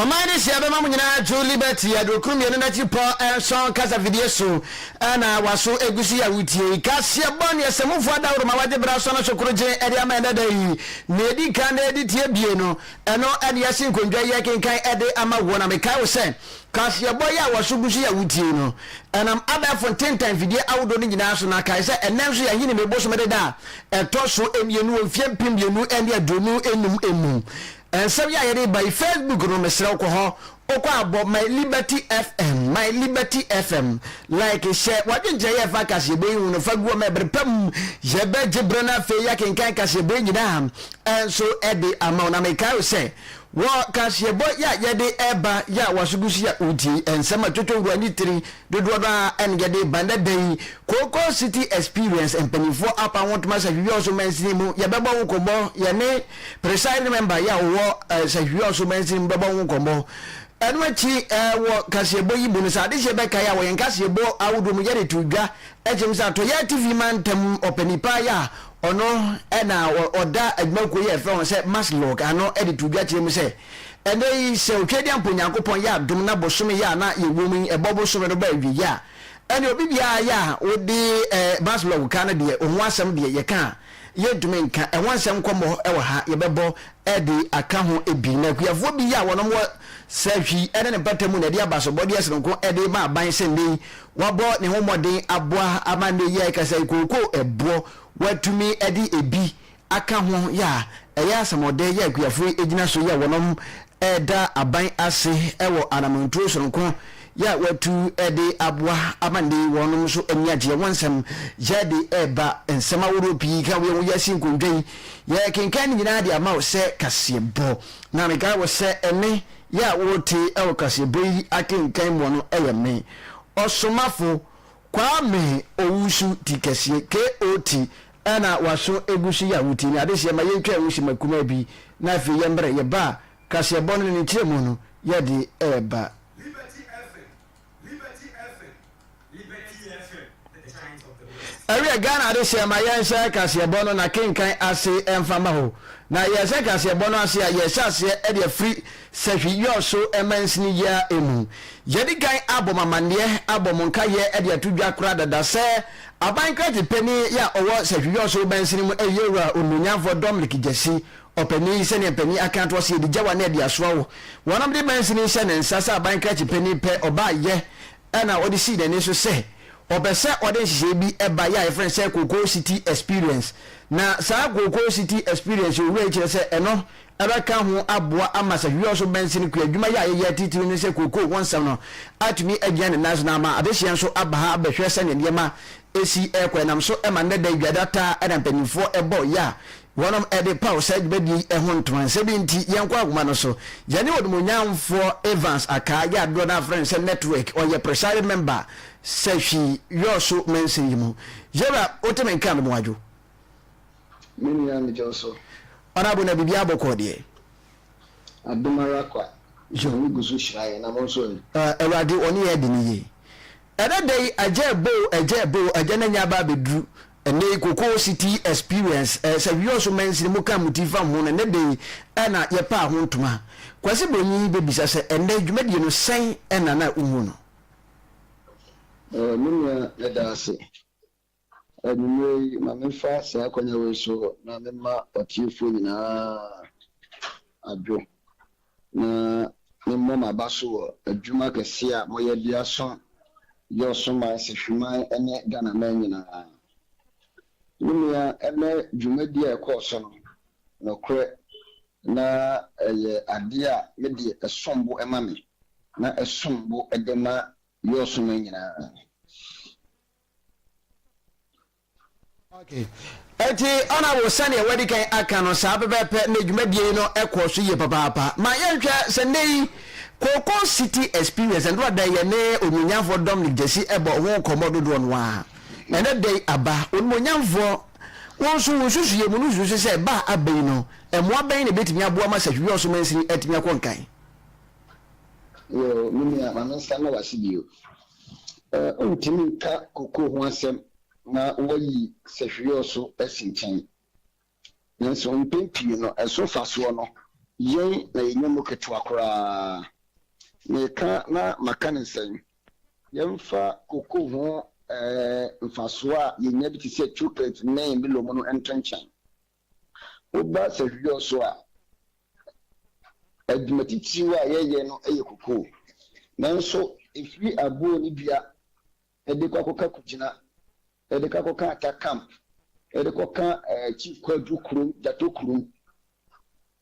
Ɔman de hyia bɛma mo nyinaa dwo Liberty 92 n'akyiripɔ nson kasafidie so na waso egu so yi a wotie yi. Kaseɛbɔ ne ɛsɛmufoɔ adaworo ma wagye berɛ asɔ no so korogyen de ama ɛnɛ da yi. Nea edi kan na edi tie bie no, ɛno ne yɛasi nkondwa yi rekenkan de ama woɔ. Na mekae wo sɛ, kaseɛbɔ yi a waso gu so yi a wotie yi no, ɛnam abɛɛfo ntentan mfidie ahodoɔ no nyinaa so. Na kae sɛ ɛnnɛ nso yɛ Ahinime bosome deda a ɛtɔ so mmienu wɔ mfeɛ 2025 mu. Nsɛm yi a yɛde reba yi, Facebook no, mesrɛ wo kɔ hɔ, wokɔ a bɔ My Liberty FM, My Liberty FM, like, hyɛ w'adwenkyerɛ yɛ fa kaseɛbɔ yi ho no fa gu hɔ ma ɛbere pa mu yɛbɛgye berɛ no afei yɛakenkan kaseɛbɔ yi nyinaa nso de ama wo. Na mekae wo sɛ wɔ kaseɛbɔ yi a yɛde reba yi a w'aso gu so yi a wotie yi, nsɛm a twotwo wura ne tiri Dodoɔ no ara na yɛde ba nnɛ da yi. Cocoa City Experience mpanimfoɔ apa ho ntoma Sahwiɔso mansini mu. Yɛbɛbɔ ho nkɔmmɔ. Yɛne presiding member yi a ɔwɔ Sahwiɔso mansini mu bɛbɔ ho nkɔmmɔ. Ɛno akyi wɔ kaseɛbɔ yi mu no, sɛ adehyeɛ bɛkae a, wɔ yɛn kaseɛbɔ ahodoɔ mu yɛde to dwa kyerɛ mu sɛ Atɔeɛ Atifi Mantam ɔpanin paa yi a ɔno na ɔda adwumakuo yi a yɛfrɛ wɔn sɛ MASLOC ano de to dwa kyerɛ mu sɛ Ɛnnɛ yi, sɛ Otwedeampo Nyankopɔn yɛ adom na bosome yi a na yɛwɔ mu yi ɛbɔ bosome no ba awieɛ a, ɛnneɛ obi biara yɛ a wode eh, Maslog ka no deɛ, ho asɛm deɛ yɛka a, yɛntumi nka. Ɛho nsɛm nkɔmmɔ wɔ ha, yɛbɛbɔ de aka ho bi. Na akuafoɔ bi a wɔnom wɔ Sahwi ne ne mpata mu na ɛde abasobɔdeɛ sononko de rema aban sɛ nnɛ yi wabɔ ne ho mmɔden aboa ama nnɛ yi a yɛkasa yi kookoo ɛboɔ watumi de ebi aka ho yɛ a ɛyɛ asɛmɔdɛ yɛ akuafo yi gyina so yɛ wɔnom da aban ase wɔ anamontuo sononko yɛ a watu de aboa ama nnɛ yi wɔnom nso ani agye yɛ ho nsɛm yɛ de reba nsɛm ahoroɔ pii ka wei ho yɛ asi nkondwa yi yɛ kenkan ne nyinaa de ama wo sɛ kaseɛbɔ na mekae wo sɛ ɛne yɛ a wote wɔ kaseɛbɔ yi akenkan muɔ no yɛ me ɔsomafo Kwame Owusu Tikɛseɛ KOT Ɛna w'aso gu so yi a wotie ne adehyeɛ ma yɛntwa yɛn ho hyema kumaa bi na afei yɛmbrɛ yɛba a kaseɛbɔ no ne ne nkyerɛmu no yɛde reba. Liberty FM, Liberty FM, Liberty FM, the giant of the West. Ɛwiɛ Ghana adehyeɛ ma yɛnhyɛ kaseɛbɔ no na kenkan ase mfa ma hɔ. Na yɛhyɛ kaseɛbɔ no ase a yɛhyɛ aseɛ de afiri sahwi yɔɔso mansini yi ara mu. Yɛadi kan abɔ mo amanneɛ abɔ mo nkaeɛ de ato dwa koraa dada sɛ Aban krakye panin yi a ɔwɔ Sahwi-Yɔso mansini mu yɛ Owura Onuonyamfoɔ Dominic Gyasi. Ɔpanin yi, sɛdeɛ mpanin aka atoɔ sɛ yɛde gya wo a na yɛde asoa wo. Wɔnom de mansini hyɛ ne nsa sɛ aban krakye panin pɛ, ɔbaayɛ na ɔde sii n'ani so sɛ ɔpɛ sɛ ɔde nhyehyɛeɛ bi ba yɛ a yɛfrɛ no sɛ Cocoa City Experience. Na saa Cocoa City Experience yi, owura yi kyerɛ sɛ ɛno ɛbɛka ho aboa ama Sahwi-Yɔso mansini kuadwuma yi a yɛyɛ titiriw ne sɛ kookoo ho nsɛm no atumi agyina ne nan so na ama adehyeɛ nso aba ha abɛhwɛ sɛdeɛ nneɛma si rekɔ. Ɛnam so ma nnɛ da yi dwada taa na mpanimfoɔ bɔ yɛ a wɔnom de paw saa dwumadie yi ho ntoma. Nsɛm yi nti yɛnkɔ ahoma no so. Yɛne Onimuonyamfoɔ Evans Akaa yɛ a dodoɔ no ara frɛ no sɛ Network, ɔyɛ presiding member Sahwi-Yɔso mansini yi mu. Yɛwura, wote me nka a memoadwo. Me nua megye wo so. Honourable na biribiara bɔkɔɔ deɛ. Adom ara kwa. Nyame gu so hyira yɛn na mo nso ɛ? Awurade ɔne yɛn adi no yie. Ɛnɛ da yi agya ɛbɔ o agya ɛbɔ o agya no anya aba abɛduru ɛnɛ yi Cocoa City Experience ɛ sɛ wiɔso mansini mo ka mo ti fa ho no ɛnɛ da yi ɛna yɛpaa ho ntoma. Kwasi Bonyi bɛbisa sɛ ɛnɛ dwumadie no sɛn ɛna na wohu no? Me nua meda ase. Anwummerɛ yi, ma memfa saa akwanya wei so na memma w'atiefoɔ nyinaa adwo, na memmɔ m'aba so wɔ adwuma kɛseɛ a moyɛ de aso Yɔsoman, Sehwiman ne Ghanaman nyinaa. Me nua, ɛnnɛ dwumadie a ɛkɔɔ so no, nokorɛ na ɛyɛ adeɛ a me deɛ ɛsom bo ma me, na ɛsom bo de ma Yɔsoman nyinaa. Okay. Eti Honourable sɛdeɛ wadi kan aka no saa pɛpɛɛpɛ na dwumadie yi no ɛkɔɔ so yie papaapa. Ma yɛnhwɛ sɛ nnɛ yi Cocoa City Experience ɛno ada yɛ ne Onuonyamfoɔ Dominic Gyasi ɛbɔ ho nkɔmmɔ dodoɔ no ara. Ɛnɛ da yi aba Onimonyamfoɔ wo nso wo nsusuiɛ mu no susu sɛ ɛba a aba yi no mmoa bɛn na ɛbɛtumi aboa ma Sahwi Ɔso mansini atumi akɔ nkan? Yoo, me nua, ma mensan mma w'ase bio. Wontumi nka kokoo ho asɛm na woayi sahwiɔ so asi nkyɛn. Nanso mpɛn pii no, ɛso mfasoɔ no, yɛn na yɛnya mu ketewa koraa. Meka na maka no sɛn? Yɛmfa cocoa ho mfasoɔ a yɛnya bi te sɛ chocolate ne Milo mu no nto nkyɛn. Woba Sahwiɔ so a, adwuma titiriw a yɛyɛ no yɛ cocoa. Nanso ɛfiri aboɔ ne dua de kɔ akɔka Kugyina, de kɔ akɔka Ata Camp, de kɔka Chief Kwadu kurom, Gyatɔ kurom.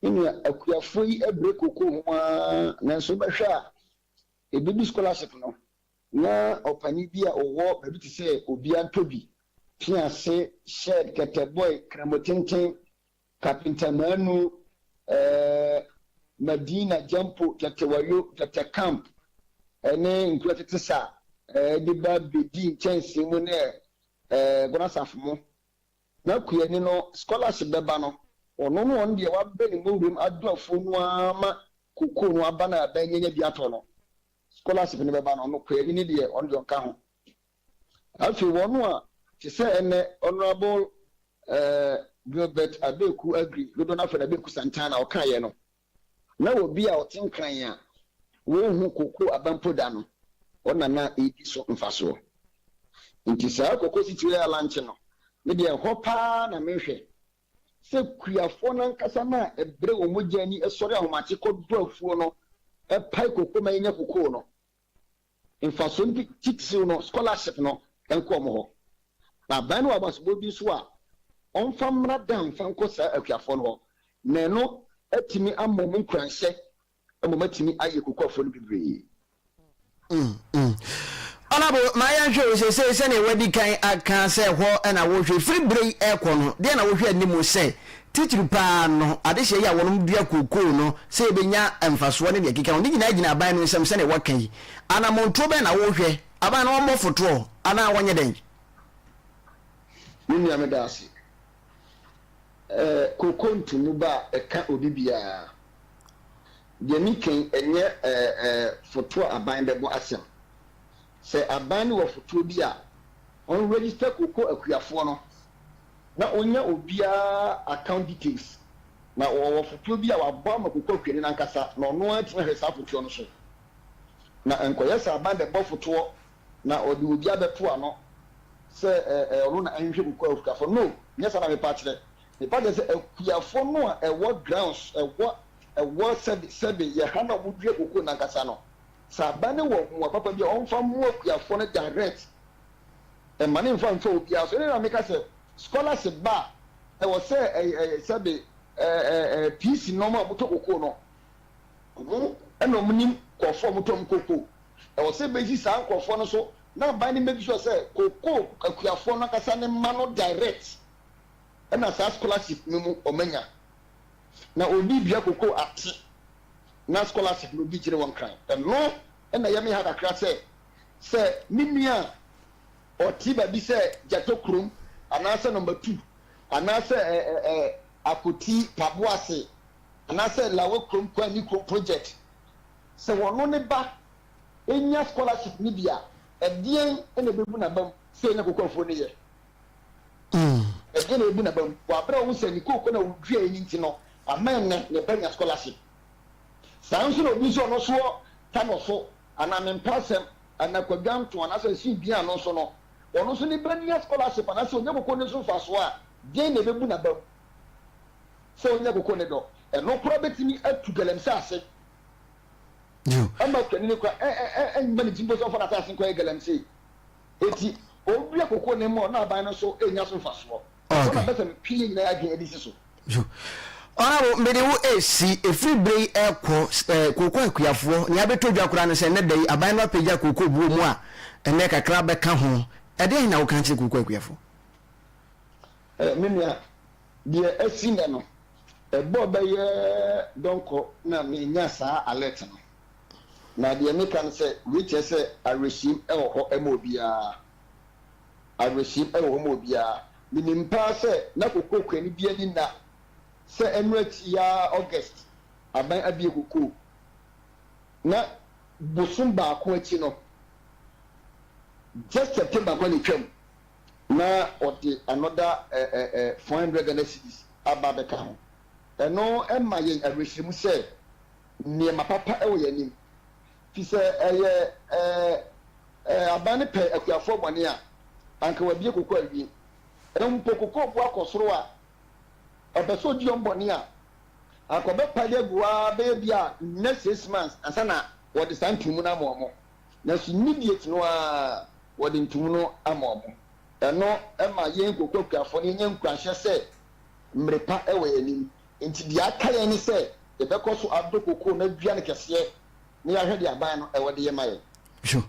Me nua, akuafoɔ yi brɛ cocoa ho ara, nanso wobɛhwɛ a, ɛbɛdu scholarship no, na ɔpanin bi a ɔwɔ baabi te sɛ Obiantɔbi, Piase, Shed, Kɛtɛbɔe, Kramotenten, Kapinta Manu, eh, Madina, Gyampo, Tɛtɛwayo, Tɛtɛ Camp, ne nkuro a ɛtete saa, eh, de ba bɛdi nkyɛnsee mu ne eh, Gɔnasafo mo. Na kuani no scholarship bɛba no, ɔno no ɔno deɛ wabɛ ne mmɔwuram adɔ afuo no ara ma kokoo no aba no a bɛnyanya bi atɔ no, scholarship no bɛba no, ɔno kuani no deɛ ɔno deɛ ɔnka ho. Afei wɔn a, te sɛ ɛnnɛ Honourable eh, Gilbert Abeku Aggrey, dodoɔ no ara frɛ no Abeku Santana, ɔkaeɛ no, na obi a ɔte Nkran a wɔnhu koko aba mpo da no, ɔna na ɛredi so mfasoɔ. Nti saa koko sitire a lankye no, me deɛ ɛhɔ pa ara na mehwɛ sɛ kuafoɔ no ankasa no a ɛbrɛ wɔn mogya ani sɔre ahomakye kɔdɔ afuo no pae koko ma yɛnya kokoo no, Mfaso no titiriw no, scholarship no nkɔ wɔn hɔ. Na aban no wɔ abasobɔ bi nso a ɔmfa mmra da mfa nkɔ saa akuafoɔ no hɔ, na ɛno atumi ama wɔn nkuranhyɛ ma wɔatumi ayɛ kokoafoɔ no bebree. Honourable, ma yɛnhwɛ o, seesei sɛdeɛ woadi kan aka sɛ hɔ na wohwɛ, firi berɛ yi rekɔ no, deɛn na wohwɛ anim sɛ Titiriw paa no, adehyeɛ yi a wɔnom dua kookoo no sɛ yɛbɛnya mfasoɔ ne deɛ ɛkeka ho, ne nyinaa gyina aban no nsam sɛdeɛ wɔka yi. Anamontuo bɛn na wohwɛ? Aban no wɔmmɔ fotoɔ anaa wɔnyɛ dɛn? Me nua meda ase. Eh, kooko ntomu ba a ɛka obi biara. Deɛ meka yi ɛnyɛ eh, eh, fotoɔ a aban bɛbɔ asɛm. Sɛ aban no wɔ fotoɔ bi a, ɔn register kooko akuafoɔ no na ɔnya obiara account details, na ɔwɔ fotoɔ bi a wabɔ ama Koku Akuani no ankasa na ɔno ara tumi ahwɛ saa fotoɔ no so. Na nkɔyɛ sɛ aban bɛbɔ fotoɔ na ɔde obi abɛto ano sɛ ɛɛ ɔno na ɛnhwɛ Koku Akuafoɔ. No, nyɛ saa na mepa akyerɛ. Mepa kyerɛ sɛ akuafoɔ no a ɛwɔ grounds, ɛwɔ ɛwɔ sɛbe sɛbe yɛ ha na wɔdua koko no ankasa no, sɛ aban no wɔ mmoa papa bi a ɔmfa mmoa akuafoɔ no direct. Mma no mfa mfa obiara so. Ɛno na meka sɛ scholarship ba a, ɛwɔ sɛ ɛyɛ sɛbe ɛɛ PC nom a wɔtɔ kokoo no, wɔn na wɔnim nkurɔfoɔ a wɔtɔ wɔn kokoo. Ɛwɔ sɛ ɛbɛsi saa nkurɔfoɔ no so na aban no make sure sɛ kokoo akuafoɔ no ankasa ne mma no direct ɛna saa scholarship no mu wɔanya. Na obi dua kokoo ate na scholarship no obi gyere wɔn kran. Ɛno na ɛyɛ me ha kakra sɛ Sɛ me nua a ɔte baabi sɛ Gyatɔ kurom anaasɛ Nɔmba Tu anaasɛ ɛ-ɛ-ɛ Akoti Paboase anaasɛ Lawa kurom Kwani kurom project, sɛ ɔno ne ba nya scholarship no bi a, ɛdeɛn na ɛbɛbu n'abam sɛ ɛnya kokoafuo no yɛ? Ɛdeɛn na ɛbɛbu n'abam wɔ aberɛ a ɔhu sɛ ne kooko no a ɔduaeɛ no nti no ama ɛnnɛ ne ba nya scholarship? Saa ara nso na obi nso a ɔno nso wɔ Tano so anaa mempɛ asɛm, anaa kwadwanto, anaasɛ nsi dua no nso no, ɔno nso ne ba nya scholarship anaasɛ onya koko no so mfasoɔ a, deɛn na ɛbɛbu n'abam sɛ ɔnya koko no dɔ? Ɛno koraa bɛtumi atu galamsey ase ama kuani no koraa ɛmma ne ti mpo sɛ ɔmfa n'asase nkɔyɛ galamsey. Enti ɔdua koko no ma ɔno aban no nso nya so mfasoɔ. Ɛhɔ na bɛsɛ metwe yɛn nyinaa adwene de si so. Yo. Honourable, mede wo resi, ɛfiri berɛ yi rekɔ, eh, kooko akuafoɔ, nea abɛtɔ dwa koraa ne sɛ nnɛ da yi aban no apagya kooko buo mu a ɛnnɛ kakra bɛka ho. Ɛdeɛn na woka kyerɛ kooko akuafoɔ? Eh, me nua, deɛ asi nnɛ no, ɛbɔɔ bɛyɛ dɔnkɔ na menya saa alert no. Na deɛ meka ne sɛ, wei kyerɛ sɛ awerɛhyiem wɔ hɔ ma obiara. Awerɛhyem wɔ hɔ ma obiara. Minim paa sɛ na kokoo kuani bi ani nna sɛ ɛno akyi yi ara August aban abue kokoo, na bosom baako akyi no, just September koraa na etwaam, na ɔde another 400 Ghana cedis aba abɛka ho. Ɛno ma yɛn awerɛhyɛmu sɛ nneɛma papa wɔ yɛn anim. Fi sɛ ɛyɛ ɛɛ ɛɛ aban no pɛ akuafoɔ bɔne a, anka wabue koko awie. Mpo kokoo bo akɔ soro a, ɔpɛ sɛ ɔdi wɔn bɔne a, anka ɔbɛpae de agu hɔ ara bɛyɛ bi a next 6 months ansa na wɔde saa ntomu no ama wɔn. Nanso immediate no ara wɔde ntomu no ama wɔn. Ɛno ma yɛn koko akuafoɔ no yɛnya nkuranhyɛ sɛ mmere pa wɔ yɛn anim. Enti deɛ aka yɛn ne sɛ yɛbɛkɔ so adɔ kokoo no adua no kɛseɛ na yɛahwɛ deɛ aban no ɛwɔ de yɛ ma yɛn. Yo.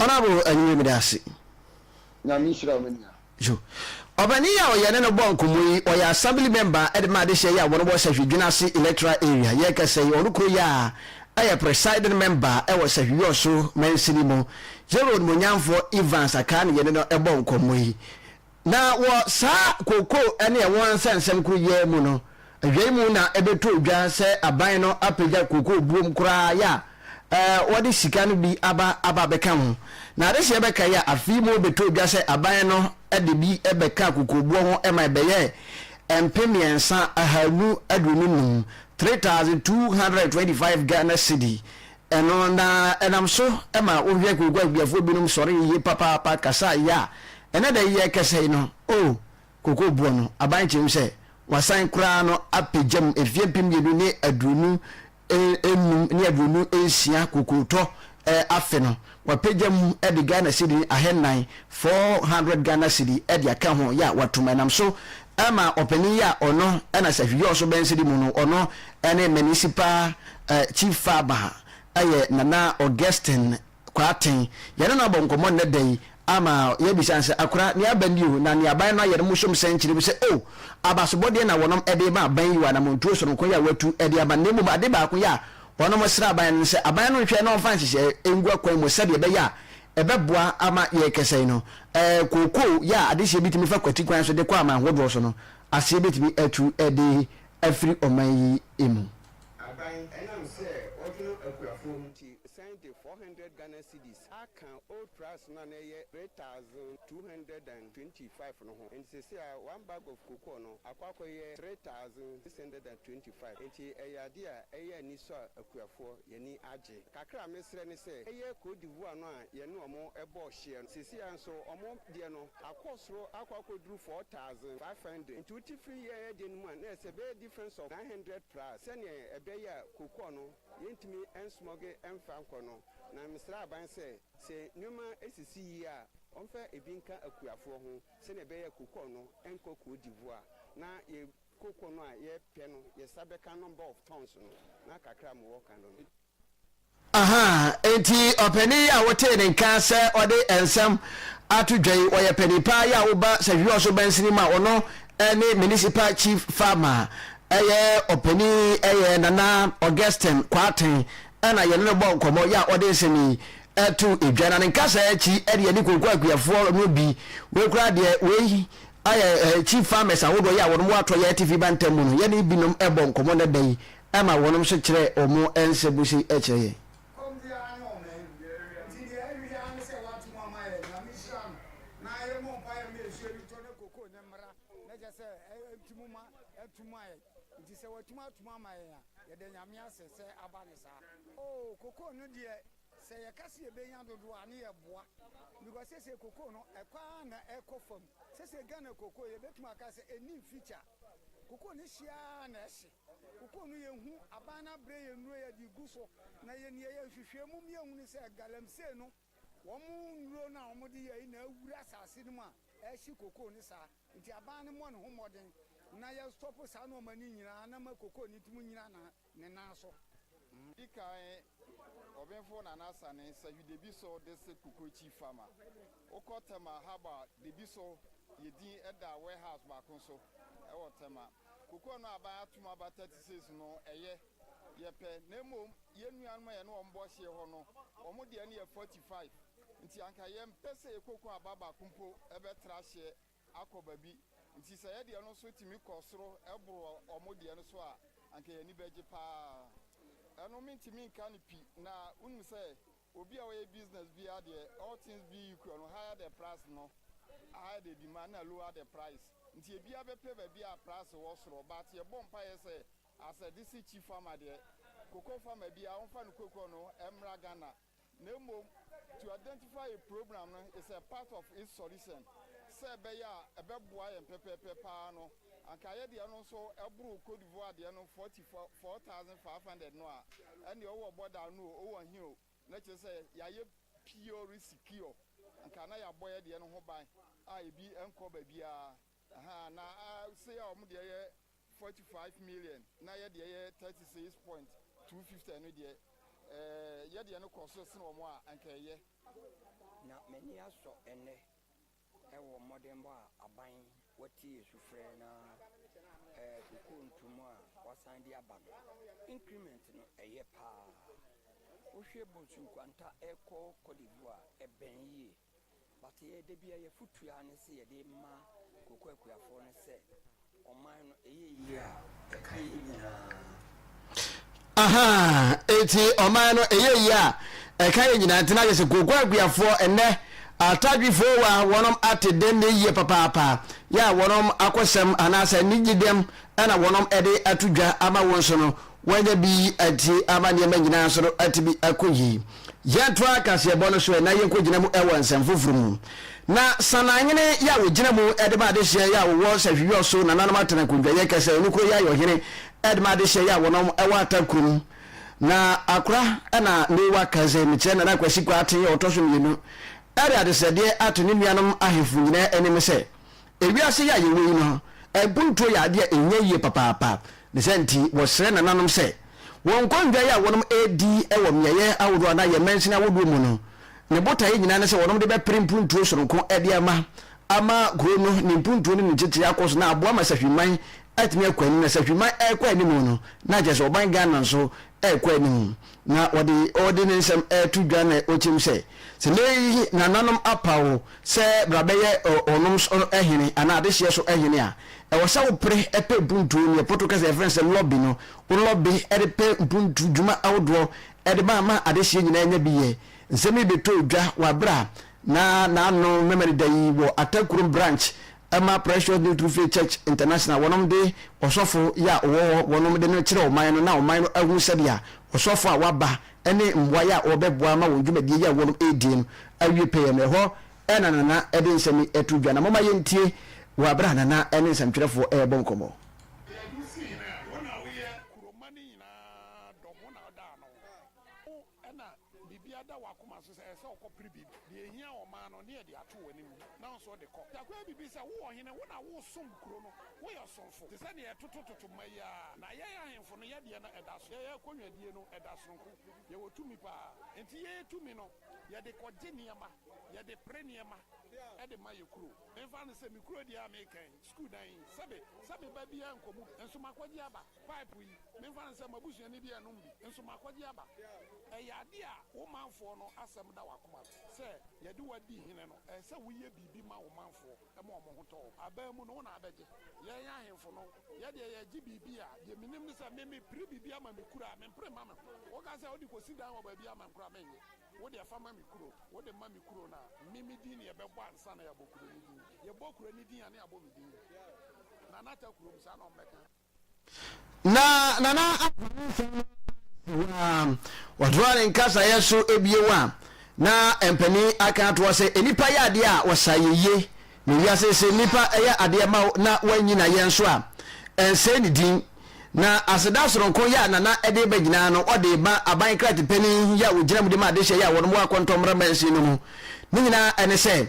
Honourable anwummere meda ase. Nyame nhyira wo me nua. Yo. Ɔpanin yi a ɔyɛ ne no bɔ nkɔmmɔ yi, ɔyɛ Assembly member de ma adehyeɛ yi a wɔn wɔ Sahwi Dwenase Electoral Area. Yɛrekasa yi, ɔno kuro yi a yɛ presiding member wɔ Sahwi Yɔso mansini mu. Yɛwura Onimuonyamfoɔ Evans Akaa na yɛne no bɔ nkɔmmɔ yi. Na wɔ saa kookoo ne ɛho nsɛnsɛm koro yi ara mu no, awia yi mu na ɛbɛtɔɔ dwa sɛ aban no apagya kookoo buom koraa yɛ a wɔde sika no bi aba aba abɛka ho. Na adehyeɛ bɛkae a afe yi mu ɛbɛtɔɔ dwa sɛ aban no de bi bɛkaa kookoo buo ho ma ɛbɛyɛɛ 3225, 3,225 Ghana cedi. Ɛno na ɛnam so ma wohwɛ kooko akuafoɔ binom sɔre yie papaapa kasa yɛ a ɛnɛ da yi yɛrekasa yi no, oh, kooko boɔ no, aban kyerɛ mu sɛ wɔasan koraa no apagya mu mfeɛ 2025 ne 26 kokootɔ afe no, wɔapagya mu de Ghana cedi 400, 400 Ghana cedi de aka ho yɛ a wɔatom. Ɛnam so ma ɔpanin yi a ɔno na Sahwi Yɔɔso Bɛnsedi mu no, ɔno ne Municipal Chief Farmer yɛ Nana Augustine Kwarteng. Yɛne no abɔ nkɔmmɔ nnɛ da yi ama yɛabisa no sɛ, Akora, nea aba nie o, na nea aban no ayɛ no mosom sɛn kyerɛ mu sɛ, oh, abasobɔdeɛ na wɔnom de rema aban yi wɔ anammɔntuo sononko yi a wɔatu de aba no, na mmom ade baako yi a wɔnom srɛ aban no ne sɛ aban no nhwɛ na ɔmfa nhyehyɛɛ ngu akwan mu sɛdeɛ ɛbɛyɛ a ɛbɛboa ama yɛrekasa yi no, kookoo yɛ a adehyeɛ bi tumi fa kwati kwan so de kɔ aman hodoɔ so no, aseɛ bɛtumi atu de afiri ɔman yi mu. Aban, ɛnam sɛ ɔdwene akuafoɔ ho nti, san de 400 Ghana cedis aka old price no a na ɛyɛ 3,225 no ho. Enti seesei a one bag of cocoa no akɔ akɔyɛ 3,625. Enti ɛyɛ adeɛ a ɛyɛ anisɔ a akuafoɔ yɛn ani agye. Kakra a mesrɛ ne sɛ, ɛyɛ Cote d'Ivoire no a yɛne wɔn bɔɔ hyeɛ no, seesei ara nso wɔn deɛ no akɔ soro akɔ akɔduru 4,500. Nti wote firi yɛn deɛ no mu a, na ɛsɛ ɛbɛyɛ difference of 900 plus sɛdeɛ ɛbɛyɛ a cocoa no yɛntumi nsmuggle mfa nkɔ no. Na mesrɛ aban sɛ, sɛ nneɛma sisi yie a, wɔmfa ebi nka akuafoɔ ho sɛdeɛ ɛbɛyɛ a cocoa no nkɔ Cote d'Ivoire na yɛ cocoa no a yɛpɛ no yɛsa bɛka number of tons no na kakra a mowɔ ka no no. Ahaa, enti ɔpanin yi a wotee ne nka sɛ ɔde nsɛm ato dwa yi, ɔyɛ panin paa yi a woba Sahwiɔso bɛnsini mu a ɔno ne Municipal Chief Farmer, ɛyɛ ɔpanin yi yɛ Nana Augustine Kwarteng ɛna yɛne no bɔɔ nkɔmmɔ yɛ a ɔde nsɛm yi too dwa. Na ne nkasa akyi ɛde yɛne kooko akuafoɔ no bi, wei koraa deɛ wei ayɛ Chief Farmers ahodoɔ yi a wɔn wɔ atɔeɛ atifi mantam mu no, yɛne binom bɔ nkɔmmɔ nnɛ da yi Ɛma wɔnom nso kyerɛɛ wɔn nsɛm sei kyerɛ yɛn. Kɔm biara ne ɔman mu nti deɛ ɛhwehwɛ ara ne sɛ wato mu ama yɛn. Nyame nhyira no na yɛmmɔ mpaeɛ mma nsuo no ntɔ na kokoo no mmra na kyerɛ sɛ ɛntu mu ma ɛnto mu ayɛ nti sɛ watumi ato mu ama yɛn a yɛda Nyame ase sɛ aba no saa. Oh kokoo no deɛ sɛ yɛka sɛ yɛbɛnya dodoɔ a ne yɛboa because sɛsei kokoo no ɛkɔ ara na ɛkɔ fam sɛsei Ghana kokoo yɛbɛtumi aka sɛ ɛnni mfikyɛ kokoo no hye ara na ɛhye. Kokoo no yɛhu aban no abrɛ yɛn nnuro yɛde gu so na yɛn yɛyɛ nhwehwɛmu mu yɛhunu sɛ galamsey no wɔn nnuro no a wɔde yɛ yi na awura asase no mu a ɛrehye kokoo no saa nti aban no mmɔ ne ho mmɔden na yɛ stop saa nnoɔma no nyinaa na ma kokoo no ntumi nnyina ne nan so. Di kan, Ɔbenfo Nana Sane Sahwi Debiso de se Cocoa Chief Farmer. Wokɔ Tema Harbour a, Debiso yɛ din da warehouse baako so wɔ Tema. Cocoa no a aban atom aba 36 no, ɛyɛ, yɛpɛ, na mmom yɛn nuanom a yɛne wɔn bɔ hyeɛ hɔ no, wɔn deɛ no yɛ 45. Nti anka yɛmpɛ sɛ yɛn cocoa aba baako mpo bɛtra hyeɛ akɔ baabi. Nti sɛ yɛn deɛ no nso tumi kɔ soro boro wɔn deɛ no so a, anka yɛn ani bɛgye pa ara. Ɛno mentumi nka no pi, na wonim sɛ obi a ɔyɛ business biara deɛ, all things being equal no, higher the price no, higher the demand na lower the price. Nti ebiara bɛpɛ baabi a price wɔ soro, but yɛbɔ mpaeɛ sɛ as a district chief farmer deɛ, Cocoa farmer biara ɔmfa ne cocoa no mmra Ghana na mmom to identify a problem no is a part of its solution sɛ ɛbɛyɛ a ɛbɛboa yɛn pɛpɛɛpɛ paa no anka yɛ deɛ no nso ɛboro Cote d'Ivoire deɛ no 44,500 no a ɛnneɛ ɔwɔ border no o ɔwɔ he o na kyerɛ sɛ yɛayɛ pure secure anka na yɛabɔ yɛ deɛ no ho ban a ebi nkɔ baabiara aha na sei a wɔn deɛ yɛ 45 million na yɛ deɛ yɛ 36.250 no deɛ ɛɛ yɛ deɛ no kɔ so sene wɔn a anka ɛyɛ. Na m'ani asɔ ɛnnɛ wɔ mmɔdenbɔ a aban watie sufrɛ na kokoo ntomu a wasan de aba no, increment no ɛyɛ paa. Wohwɛ Bonsu Nkwanta ɛkɔ Cote d'Ivoire ɛbɛn yie. But yɛ da bia yɛfotuo ara ne sɛ yɛde ma koko akuafoɔ no sɛ ɔman no ɛyɛ yie a ɛka yɛn nyinaa. Ahaa, enti ɔman no ɛyɛ yie a ɛka yɛn nyinaa nti na kyerɛ sɛ kooko akuafoɔ ɛnnɛ atadwefoɔ wa wɔnom ate dɛm ne yie papaapa yɛ a wɔnom akɔsɛm anaasɛ anigyedɛm ɛna wɔnom ɛde ato dwa ama wo nso no Wɔanya bi atie ama nneɛma nyinaa nso no atumi akɔ yie. Yɛntoa kaseɛbɔ no so ɛ na yɛnkɔgyina mu wɔ nsɛm foforɔ mu. Na Sanahene yɛ a wɔgyina mu de ma adehyeɛ yɛ a wɔwɔ Sahwiyɔ so nananom atena nkondwayɛ kɛsɛ ɔno kuro yɛ ayɛ ɔhene de ma adehyeɛ yɛ a wɔnom wɔ Ata kurom na Akora na Nowa Kaze mekyerɛ Nana Kwasi Kwarteng yɛ ɔtɔ so mmienu de adesrɛdeɛ ato ne nuanom ahemfo nyinaa anim sɛ Ewiase yi a yɛwɔ yi no, mpuntuo yɛ adeɛ a ɛhia yie papaapa. Ne saa nti, wɔsrɛ nananom sɛ wɔnkɔ nnwaeɛ a wɔnom redi wɔ mmeaeɛ ahodoɔ anaa yɛn mansini ahodoɔ mu no. Ne botaeɛ nyinaa ne sɛ wɔnom de bɛpere mpuntuo sononko de ama ama kuro no ne mpuntuo ne ne nkyekyereɛ akɔ so na aboa ma sahwiman atumi akɔ anim. Na sahwiman rekɔ anim no, na kyerɛ sɛ ɔman Ghana nso rekɔ anim. Na wɔde ɔde ne nsɛm reto dwa na ɔkyerɛ mu sɛ, sɛ nnɛ yi nananom apaw sɛ bra bɛyɛ ɔnom so hene anaa adehyeɛ so hene a, ɛwɔ sɛ wopere pɛ mpuntuo, neɛ Porto kasa yɛfrɛ no sɛ lobby no, wo lobby de pɛ mpuntu dwuma ahodoɔ de ma ama adehyeɛ nyinaa anya bi yɛ. Nsɛm yi bɛtɔɔ dwa wɔ aberɛ a na n'ano Memeneda yi wɔ Atakurom Branch ma Precious New True Faith Church International wɔnom de ɔsɔfo yi a ɔwɔ hɔ wɔnom de no kyerɛ ɔman no na ɔman no ahu sɛdeɛ ɔsɔfo a waba ne mmoa yi a ɔrebɛboa ama wɔn dwumadie yi a wɔnom redie no awie pɛyɛ no. Ɛhɔ na Nana de nsɛm yi to dwa na momma yɛntie wɔ aberɛ a Nana ne nsɛmtwerɛfoɔ rebɔ nkɔmmɔ. Yɛdu si hene a, wo na woyɛ kuromma no nyinaa dɔm, wo na woda ano. Wo na biribiara da w'akoma so sɛ ɛsɛ sɛ wokɔpere biribi. Deɛ ɛhia ɔman no, ne yɛde ato w'anim, na wo nso wode kɔ. Akɔyɛ biribi sɛ wo ɔhene, wo na wosom kuro no, woyɛ ɔsomfo. Te sɛ deɛ yɛtotototo mma yi ara. Na yɛn ahemfo no, yɛn deɛ no, ɛda so. Yɛn akonnwadie no, ɛda sononko. Yɛwɔ tumi pa ara. Enti yɛn tumi no, yɛde kɔgye nneɛma, yɛde pere nneɛma de ma yɛn kuro. Memfa no sɛ me kuro deɛ a mereka yi, sukuu dan yi, sɛbe, sɛ me ba biara nkɔ mu, nso makɔgye aba. Pipe yi, memfa no sɛ m'abusuani bi renom bi, nso makɔgye aba. Ɛyɛ ade a wo manfoɔ no asɛm da w'akoma so. Sɛ yɛde wo adi hene no, ɛsɛ sɛ woyɛ biribi ma wo manfoɔ ma wɔn ho tɔ wɔn. Aban mu no, wo na abɛgye. Yɛn ahemfo no, yɛn deɛ yɛgye biribi a, deɛ menim ne sɛ me mepere biribi ama me kuro a, mempere mma me ho. Woka sɛ wode kɔsi dan wɔ baabi ama me koraa a, mennye. Wo deɛ fa ma me kuro. Wode ma me kuro no a, me me din na yɛbɛbɔ ansa na yɛabɔ kuro no din. Yɛbɔ kuro no din a, na yɛabɔ me din. Nana ta kurom, saa na wɔbɛka. Na Nana afa ne nsɛm no ansi hɔ ara. Ɔtoaa ne nkasaeɛ so bio a, na mpanin aka atoɔ sɛ nnipa yɛ adeɛ a wɔsa yɛ yie. Na wiase sɛ nnipa yɛ adeɛ ma wo na woanyi no ayɛ nso a, ɛnsɛe ne din. Na aseda soronko yɛ a Nana de reba nyinaa no, ɔde rema aban kratpanin yi a ɔgyina mu de ma adehyeɛ yi a wɔnom wɔ akɔntɔmmra mansin no mu. Ne nyinaa ne sɛ,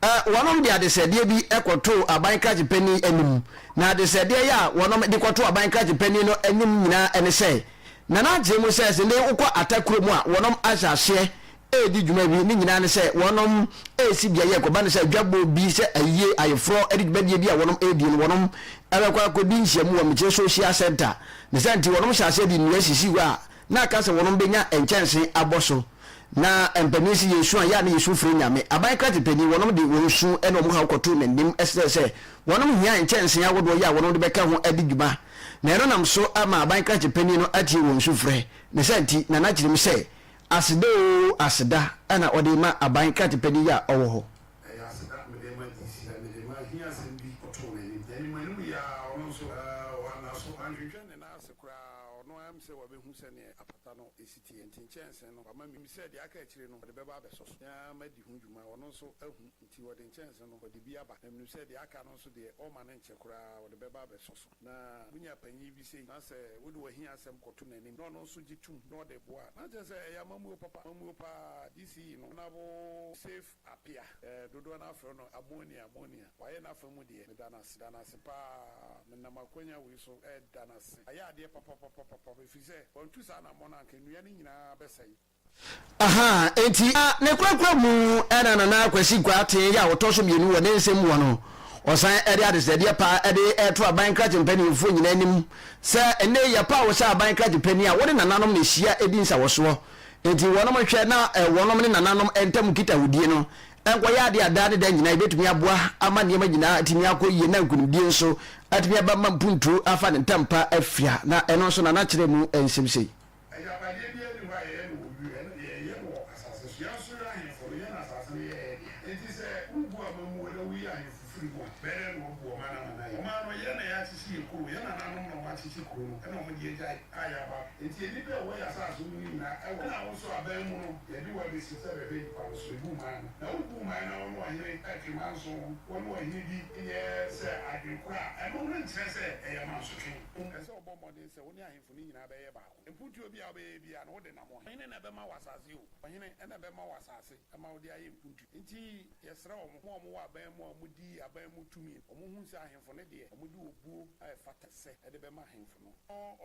Wɔnom de adesrɛdeɛ bi kɔtoo aban krakye panin anim. Na adesrɛdeɛ yi a wɔnom de kɔtoo aban krakye panin no anim nyinaa ne sɛ, Nana akyerɛ mu sɛ sɛ nnɛ wokɔ Ata kurom a wɔnom ahyɛ aseɛ redi dwuma bi, ne nyinaa ne sɛ wɔnom resi beaeɛ ɛkɔba no sɛ adwabɔ bi sɛ ayie, ayeforɔ ne dwumadie bi a wɔnom redi no wɔnom bɛkɔ akɔdi nhyiamu wɔ Mekyerɛ Social Centre. Ne saa nti wɔnom hyɛ aseɛ de nnua sisi hɔ a na aka sɛ wɔnom bɛnya nkyɛnse abɔ so. Na mpanin se yɛsu a, yɛ a na yɛsu frɛ Nyame. Aban krakye panin, wɔnom de wɔn su ne wɔn haw kɔtoo n'anim srɛɛ sɛ wɔnom hia nkyɛnsee ahodoɔ yɛ a wɔnom de bɛka ho adi dwuma. Na ɛno nam so ama aban krakye panin no atie wɔn sufrɛ. Ne saa nti, Nana kyerɛ mu sɛ, aseda oo aseda na ɔde rema aban krakye panin yi a ɔwɔ hɔ. Ɛyɛ aseda mede ma DC a mede ma hia asɛm bi kɔtoo n'anim. N'anim anim yi ara ɔno nso ɛɛ ɔanna so, wantwentwɛn ne nan ase koraa, ɔno ara nim sɛ wabehu sɛdeɛ apa. ɛsi teɛ nti nkyɛnse no wama me. Menim sɛ deɛ aka akyire no ɔde bɛba abɛsɔ so. Me ara madi ho dwuma, ɔno nso ahu nti ɔde nkyɛnse no ɔde bi aba. Na menim sɛ deɛ aka no nso deɛ ɔremma no nkyɛ koraa ɔde bɛba abɛsɔ so. Na wunya panyin bi sei, na sɛ wode w'ahiasɛm kɔto n'anim na ɔno nso gye tom na ɔde boa a, na kyerɛ sɛ ɛyɛ amammuo papa, amammuo paa. DCE no, Honourable Safe Appiah, dodoɔ no ara frɛ no Ammonia, Ammonia, wayɛ n'afa mu deɛ, meda no ase, da no ase paa. Menam akwanya wei so reda no ase. Wayɛ adeɛ papapapapapa, ɛfiri sɛ wantu saa anammɔn no a, anka nnua no nyinaa bɛsɛe. Ahaa, enti ne korakora mu na Nana Kwasi Kwarteng yi a ɔtɔ so mmienu wɔ ne nsɛm mu hɔ no, ɔsan de adesrɛdeɛ pa de reto aban krakye mpanimfoɔ nyinaa anim sɛ ɛnnɛ yi yɛpaw wo sɛ aban krakye panin a wo ne nananom na ɛhyia di nsawɔsoɔ, enti wɔnom nhwɛ na wɔnom ne nananom ntam nkitahodie no nkɔyɛ adeɛ a daa ne da nyinaa ɛbɛtumi aboa ama nneɛma nyinaa atumi akɔ yie na nkunimdie nso atumi aba ma mpuntuo afa ne ntampa afira na ɛno nso Nana kyerɛɛ mu nsɛm sei. Agyapadeɛ biara nni hɔ a yɛyɛ no wɔ wiem, ɛno deɛ yɛyɛ no wɔ asase so. Yɛn nso yɛn ahemfo no, yɛn na asase no yɛ yɛn dea. Enti sɛ wobu amammuo na woyi ahemfo firi mu a, bɛyɛ dɛn na wɔabu ɔman no ama no ayɛ? Ɔman no, yɛn na yɛakyekye yɛn kuro, yɛn nananom na wɔakyekye kuro no, ɛna wɔde agyae a yɛaba. Enti nnipa a ɛwɔ yɛn asase mu no nyinaa wɔ. Ɛna wo nso aban mu no, yɛde wo abɛsi sɛ bɛhwɛ nnipa no so, bu man no. Na wobu man na wo ne ɔhene twe manso, wo ne ɔhene di nyɛ sɛ adwene korɔ a, ɛno no nkyerɛ sɛ ɛyɛ mansotwe. Ɛsɛ sɛ wobɔ mmɔden sɛ wo ne ahemfo no nyinaa bɛyɛ baako. Mpuntuo biara a wobɛyɛ biara no, wode nam ɔhene. Ɔhene na ɛbɛma wo asase o, ɔhene na ɛbɛma wo asase ma wode ayɛ mpuntuo. Enti yɛsrɛ wɔn, mo a mowɔ aban mu a modi aban mu tumi no, wɔnhunu sɛ ahemfo no deɛ, wɔde obuo a ɛfata sɛ de bɛma ahemfo no.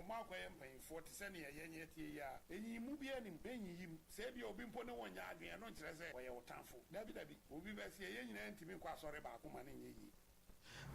Wɔakɔyɛ mpanimfoɔ te sɛ nea yɛn yɛteɛ yi ara. Nyiyimu biara nni mu, mɛnyiyim. Sɛ ebia obi mpo ne wo nyɛ adwene, ɛno nkyerɛ sɛ ɔyɛ wo tamfo. Dabi, dabi. Obi bɛseɛ, yɛn nyinaa ntumi nkɔ asɔre baako ma no nyɛ yie.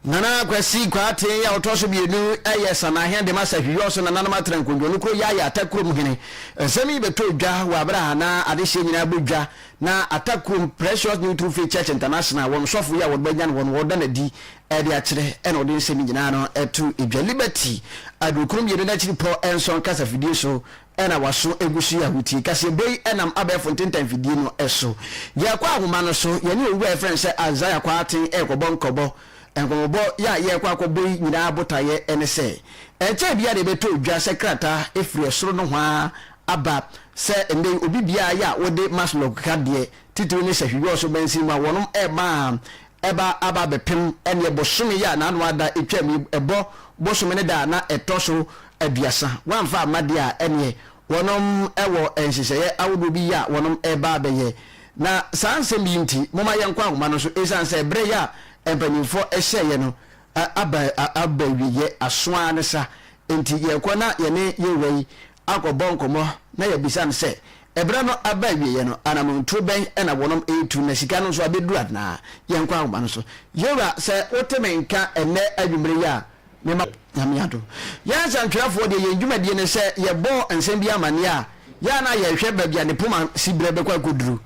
Nana Kwasi Kwarteng a ɔtɔ so mmienu yɛ Sanahe de ma Sahwi so nananom atena nkondwo no kuro Yaya Atakurom hene. Nsɛm yi bɛtɔɔ dwa wɔ aberɛ a na adehyeɛ nyinaa bɔ dwa na Atakurom Precious New True Faith Church International wɔn sɔfo yi a wɔde bɛnyan wɔn wɔda no adi de akyerɛ ɛna ɔde nsɛm yi nyinaa no to dwa. Liberty 92 n'akyiri pɔ nson kasafidie so na w'aso gu so yi a wotie kaseɛbɔ yi nam abɛɛfo ntentan mfidie no so. Yɛrekɔ ahoma no so, yɛne owura a yɛfrɛ no sɛ Isaiah Kwarteng rekɔbɔ nkɔbɔ. Nkɔmmɔbɔ yi a yɛrekɔ akɔbɔ yi nyinaa botaeɛ ne sɛ, ɛnkyɛe biara na yɛbɛtɔ dwa sɛ krataa firi ɛsoro nohoa aba sɛ nnɛ yi obi biara yɛ a wode Maslog ka deɛ titiriw ne sɛ hwehwɛ ɔso mansin mu a wɔnom rema ɛba aba abɛpem ɛneɛ bosome yi a n'ano ada ɛtwaam yi ɛbɔ bosome ne da a na ɛtɔ so aduasa wamfa amma deɛ a ɛneɛ wɔnom wɔ nhyehyɛeɛ ahodoɔ bi yɛ a wɔnom reba abɛyɛ na saa nsɛm yi nti momma yɛnkɔ ahoma no so ɛsiane sɛ ɛberɛ yi a mpanyinfoɔ hyɛeɛ no aba aba awieɛ aso ara ne sa nti yɛrekɔ na yɛne yɛwura yi akɔbɔ nkɔmmɔ na yɛabisa no sɛ, Ɛberɛ no aba awieɛ no, anamontuo bɛn na wɔnom retu na sika no nso abɛduru anaa? Yɛnkɔ ahoma no so. Yɛwura, sɛ wote me nka ɛnnɛ anwummere yi a, mema. Nyame adom. Yɛn nsɛntwerɛfoɔ deɛ, yɛn dwumadie ne sɛ yɛbɔ nsɛm bi amanneɛ a, yɛ a na yɛhwɛ baabi a ne poma siberɛ bɛkɔ akɔduru.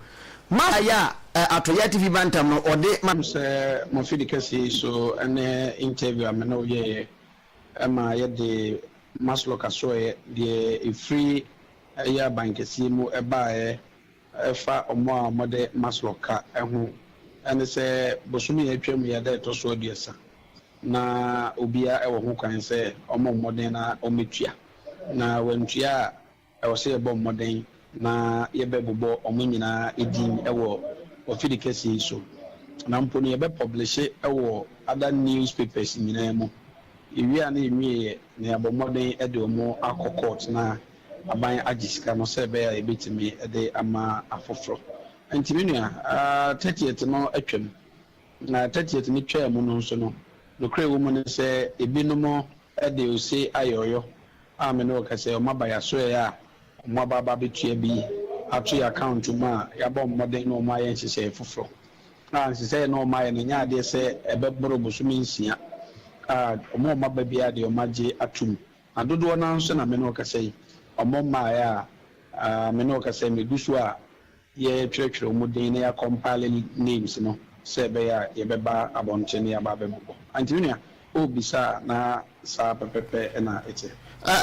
Ma yɛ a Atɔeɛ Atifi Mantam no, ɔde ma. Sɛ mo afidi kɛseɛ yi so ne interview a me ne wo yɛeɛ ma yɛde Masloc asoɛeɛ deɛ ɛfiri ɛyɛ aban kɛseɛ mu baeɛ ɛfa wɔn a wɔde Masloc ka ho ɛne sɛ bosome a atwam yi da ɛtɔ so aduasa na obiara wɔ ho kwan sɛ ɔmmɔ mmɔden na ɔmmɛtua na wantua a Ɛwɔ sɛ yɛbɔ mmɔden na yɛbɛbobɔ wɔn nyinaa din wɔ afidi kɛseɛ yi so, na mpo no yɛbɛpɔblehye wɔ other news papers nyinaa mu. Yɛwie a na yɛnwieɛ na yɛabɔ mmɔden de wɔn akɔ court na aban agye sika no sɛ ɛbɛyɛ a yɛbɛtumi de ama afoforɔ. Nti me nua, 30th no atwam, na 30th no twaa mu no nso no, nokorɛ ɛwɔ mu ne sɛ ebinom de ose ayɛ ɔyɔ a me ne wo kasa yi, wɔn aba yɛasoɛeɛ a wɔn aba aba abɛtua bi ato yɛn account mu a yɛabɔ mmɔden na wɔn ayɛ nhyehyɛeɛ foforɔ. A nhyehyɛeɛ no a wɔn ayɛ no ɛnyɛ adeɛ sɛ ɛbɛboro bosome nsia a wɔn a wɔn aba biara deɛ wɔn agye atom. Na dodoɔ no ara nso na me ne wo kasa yi, wɔn mmaeɛ a me ne wo kasa yi megu so a yɛtwerɛtwerɛ wɔn din na yɛakɔmpaele names no sɛ ɛbɛyɛ a yɛbɛba abɔnten na yɛaba abɛbobɔ. Nti me nua, wobisa a na saa pɛpɛpɛ na ɛte.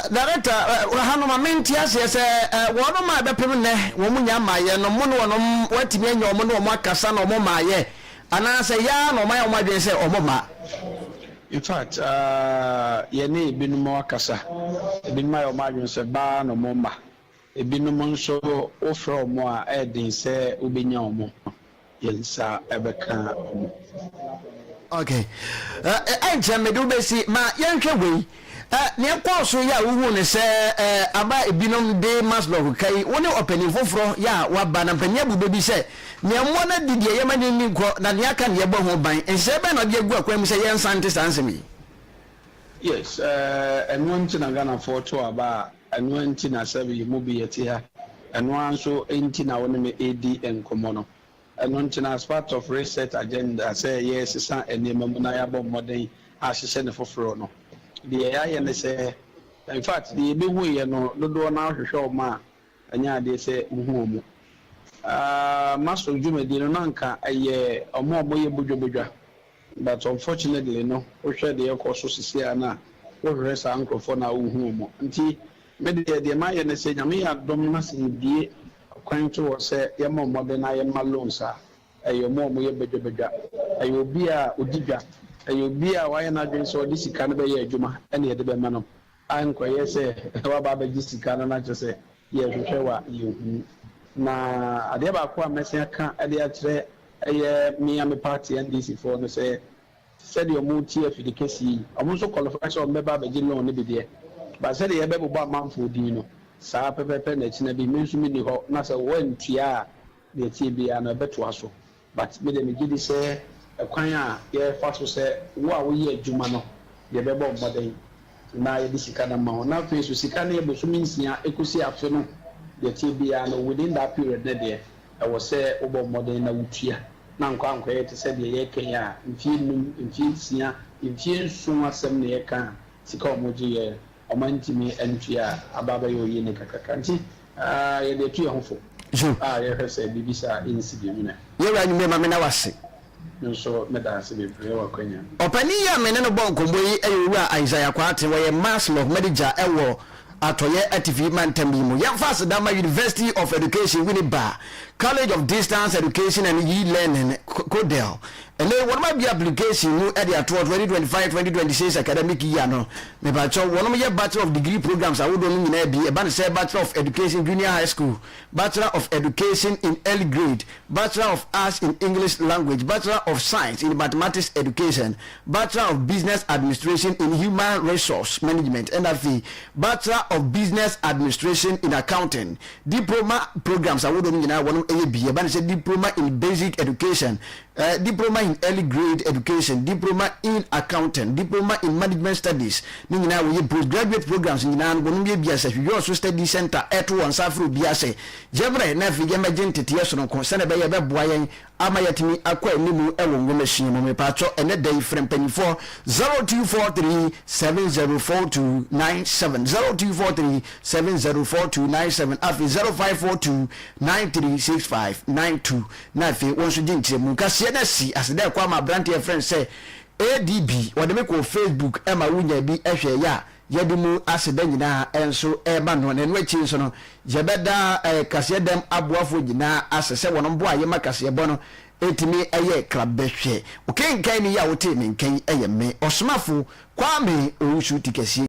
Director, ha no ma mente aseɛ sɛ wɔnom a ɛbɛpem nnɛ wɔn nnya mmaeɛ no mo ne wɔnom wɔatumi anya wɔn ne wɔn akasa na wɔn mmaeɛ anaa sɛ yɛ ara na wɔn ayɛ wɔn adwene sɛ wɔn mma? In fact, yɛne ebinom akasa, ebinom ayɛ wɔn adwene sɛ ba ara na wɔn mma. Ebinom nso wofrɛ wɔn a, ɛyɛ den sɛ wobɛnya wɔn. Yɛn nsa bɛka wɔn. Ok. Ɛnkyɛ mede wo bɛsi. Ma yɛnhwɛ wei. Nea ɛkɔɔ so yɛ a wohuu no sɛ aba a ebinom de Maslow ka yi, wo ne ɔpanin foforɔ yɛ a woaba, na mpanin abu bɛ bi sɛ, Nea mmoa no adi deɛ yɛma no nni nkɔ, na nea aka no yɛbɔ ho ban. Nhyehyɛe bɛn na wɔde agu akwan mu sɛ yɛnsan nte saa nsɛm yi? Yes, ɛno nti na Ghanafoɔ to aba a, ɛno nti na sɛbe yɛn mu bi yɛte ha, ɛno ara nso nti na wo ne me redi nkɔmmɔ no. Ɛno nti na as part of reset agenda sɛ yɛresesa nneɛma mu na yɛabɔ mmɔden ahyehyɛ no foforɔ no, deɛ yɛayɛ ne sɛ, in fact deɛ yɛbɛhuiɛ no dodoɔ no ara wohwehwɛ wɔn a, ɛnyɛ adeɛ sɛ wohu wɔn. Maso dwumadie no na anka ɛyɛ wɔn a wɔyɛ bodwabodwa but unfortunately no wohwɛ deɛ ɛrekɔ so seesei ara no a, wohwehwɛ saa nkorɔfoɔ no a wonhu wɔn. Nti me deɛ, deɛ mayɛ ne sɛ Nyame yɛ adom na sɛ yɛbue kwan to hɔ sɛ yɛmmɔ mmɔden na yɛmma loans a, ɛyɛ wɔn a wɔyɛ badwabadwa, ɛyɛ obi a ɔdi dwa, ɛyɛ obi a wayɛ n'adwene sɛ ɔde sika no bɛyɛ adwuma na yɛde bɛma no, ankɔyɛ sɛ waba abɛgye sika no na kyerɛ sɛ yɛrehwehwɛ wo a yɛnhu. Na adeɛ baako a mɛsan aka de akyerɛ ɛyɛ me ara me party NDC foɔ no sɛ, Sɛdeɛ ɔmo te afidi kɛseɛ yi, ɔmo nso qualify sɛ ɔmo bɛba abɛgye loan no bi deɛ, but sɛdeɛ yɛbɛbobɔ amanfoɔ din no, saa pɛpɛpɛ na ɛkyena bi me nso menni hɔ na sɛ woantua a, deɛ ɛteɛ biara no ɛbɛtoa so. But me deɛ megye di sɛ ɛkwan a yɛrefa so sɛ wo a woyɛ adwuma no yɛbɛbɔ mmɔden na yɛde sika no ama wo, na afei nso sika no yɛ bosome nsia ɛkɔsi afe no, deɛ ɛteɛ biara no within that period no deɛ ɛwɔ sɛ wobɔ mmɔden na wotua. na ankɔ ankɔyɛ te sɛ deɛ yɛreka yi a mfeɛ nnum, mfeɛ nsia, mfeɛ nson asɛm na yɛreka a sika a wɔgyeeɛ wɔantumi antua a aba abɛyɛ oyene kakraka nti yɛde atu yɛn ho fo a yɛhwɛ sɛ biribi saa nsi bio. Menua. Yɛwura anwummerɛ ma meda wo ase. Me nso meda ase bebree wɔ akwanya. Ɔpanin yi a me ne no bɔ nkɔmmɔ yi yɛ Owura Isaiah Kwarteng, ɔyɛ Masloc manager wɔ Atɔeɛ Atifi Mantam yi mu. Yɛmfa aseda mma University of Education Winneba, College of Distance Education and E-Learning, CODEL. Ɛnnɛ yi wɔnom abue application mu de ato hɔ 2025-2026 academic year no. Mepakyɛw, wɔnom yɛ Bachelor of Degree programs ahodoɔ no nyinaa bi, ɛba no sɛ Bachelor of Education Junior High School, Bachelor of Education in Early Grade, Bachelor of Arts in English Language, Bachelor of Science in Mathematics Education, Bachelor of Business Administration in Human Resource Management, ɛna afei Bachelor of Business Administration in Accounting. Diploma programs ahodoɔ no nyinaa wɔnom yɛ bi. Ɛba no sɛ Diploma in Basic Education, Diploma in Early Grade Education, Diploma in Accounting, Diploma in Management Studies, ne nyinaa wɔyɛ postgraduate programs nyinaa no wɔnom yɛ bi. Asɛ Hwehwɛ Study Center ɛto wɔn nsa afrɛ obiara sɛ yɛmmrɛ na afei yɛmmɛgye nteteɛ sononko sɛdeɛ ɛbɛyɛ ɛbɛboa yɛn ama yɛatumi akɔ anim wɔ nwomasua mu. Mepaatwɔ ɛnɛ da yi frɛ mpanyinfoɔ 0243 704297, 0243 704297, afei 0542 936592 na afei wo nso gye nkyerɛmu. Nkaseɛ no asi ase dɛ ɛkɔ ama aberanteɛ a yɛfrɛ no sɛ ADB, wɔde me kɔɔ Facebook ma wonyaa bi hwɛeɛ a yɛde mu aseda nyinaa nso rema no. Na ɛno akyi nso no, yɛbɛda kaseɛ dɛm aboafoɔ nyinaa ase sɛ wɔn boa yɛma kaseɛbɔ no tumi yɛ krabɛhwɛ. Okenkan ni yi a wotee me nka yi yɛ me, Ɔsomafo Kwame Owusu Tikɛsie.